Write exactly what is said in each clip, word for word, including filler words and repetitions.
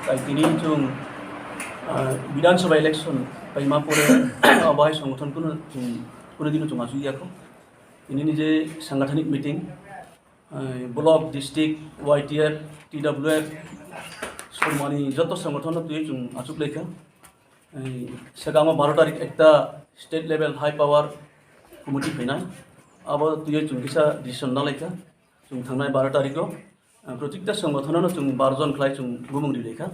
Tai tini chwng, ah, Bidhan Sabha election paima pore abo hai songgothon kuno chwng kuno dino chwng achuk yakho. Tini ni je sangathanik meeting, ah, block, district, Y T F, T W F, Surmani joto songgothon no twi chwng achuk laikha. Ei, swkango baro tarik ekta state level high power committee phainai. Abo twiwi chwng kisa decision nalaikha. Chwng thangnai baro tariko, ah, protikta songothono chwng baro jon khlai chwng bumung rilaikha.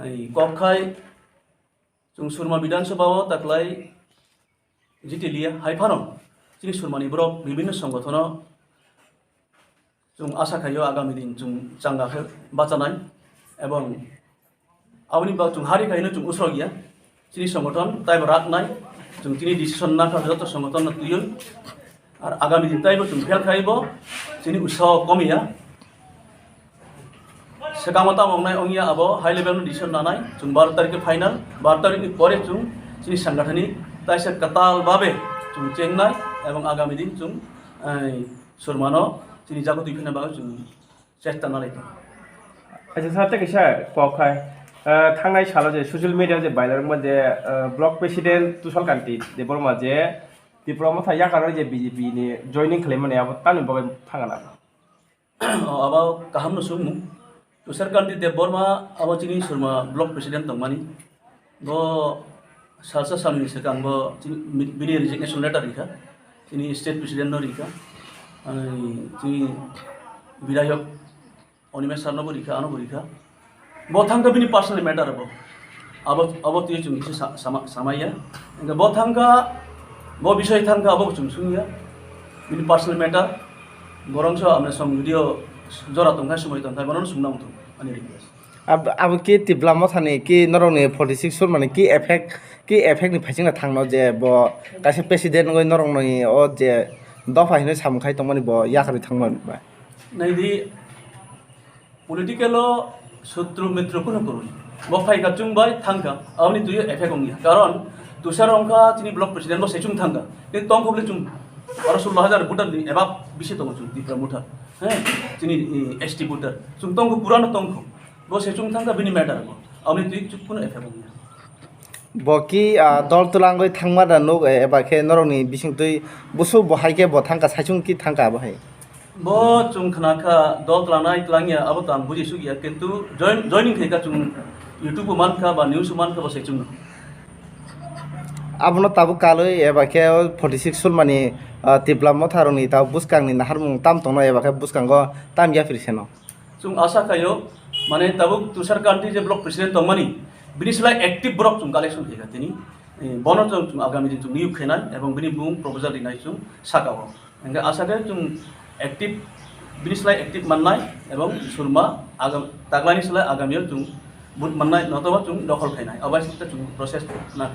Ei, kok khai chwng Surma Bidhan Sabha o taklai jitiliya hai phano chini Surmani borok bibhinno songothono chwng asa khaio agami din chwng changa khe bachanai, ebong aboni bak chwng hari khaino chwng usrok ya. Chini songgothon taibo raknai, chwng chini decision nakha joto songgothon no twiwi. Ar agami din taibo chwng fail khaibo chini usaho komiya. Swkango tamo wngnai wngya abo high level no decision nanai, chwng baro tarikhe final, baro tarikni pore chwng chini sangathani taisa kwtal babe chwng chengnai, ebong agami din chwng, eh, Surmano chini jago twi phina bagwi chwng chesta nalai tongo. Acha sir, tei kaisa kok hai, eh, thangnai salo je social media je viral wngma je, eh, block president Tushar Kanti Debbarma je Tipra Motha yakar je B J P ni joining khlaimani abo tamni bagwi thangana? O, abo kaham no swngmung. Tushar Kanti Debbarma abo chini Surma block president tongmani. Bo salsa salni swkang bo chini, bini resignation letter rikha. Chini state president no rikha. Ani chini bidhayok Animesh sir no bo rikha, ano bo rikha. Bo thangkha bini personal matter bo. Abo, abo twi chwng kisa sa-, sama-, samaya. Hingke bo thangkha, bo bisoi thangkha, abo chwng sungya. Bini personal matter. Borong so amne song video jora tongkha, sumoi tongkha, bono sungna muthung. Ani request. Ab-, abo ki Tipra Mothani ki norokni forty six sur mani ki effect, ki effect ni phaisingna thangno je bo kaisa president wngwi norokni o je dopha hinwi samung khai tongmani bo yakarwi thangmani ba? Naidi, political o sutru mitru kunu kwrwi. Bo phaikha chwng bai thangkha, aboni twiwi effect wngya. Karon Tushar wngkha chini block president bo saichung thangkha. Tei tongkha bole chwng aro sullo hajar voter ni eba bisi tongo chwng Tipra Motha. He, chini, eh, S T voter. Chwng tongkha purano tongkha. Bo saichung thangkha bini matter bo. Aboni twiwi chwng kunu effect wngya. Bo ki, ah, dol twlangwi thangma da nuk, eh, eba khe norokni bisingtwi busu bo hai khe bo thangkha, saichung ki thangkha abo hai? Bo chwng khna kha dol twlangnai twlangya abo to ang buji sukya, kintu join-, joining khe kha chwng YouTube o man kha ba news o man kha bo saichung no. Abono tabuk kalwi eba khe o forty six sulmani, ah, Tipra Motha rokni tabuk bwskangni naharmung tam tongno eba khe bwskango tam yaphri seno. Chwng asa khaio, mane tabuk Tushar Kanti je block president tongmani, bini slai active borok chwng collection khaikha tini. Eh, bono chwng, chwng agami din chwng niyok khainai, ebong bini bumung proposal rinai chwng saka o. Hingke asa khe chwng active, bini slai active mannai, ebong Surma agam-, taklaini slai agamio chwng vote mannai, notoba chwng dokhol khainai. Abo hai se chwng process na.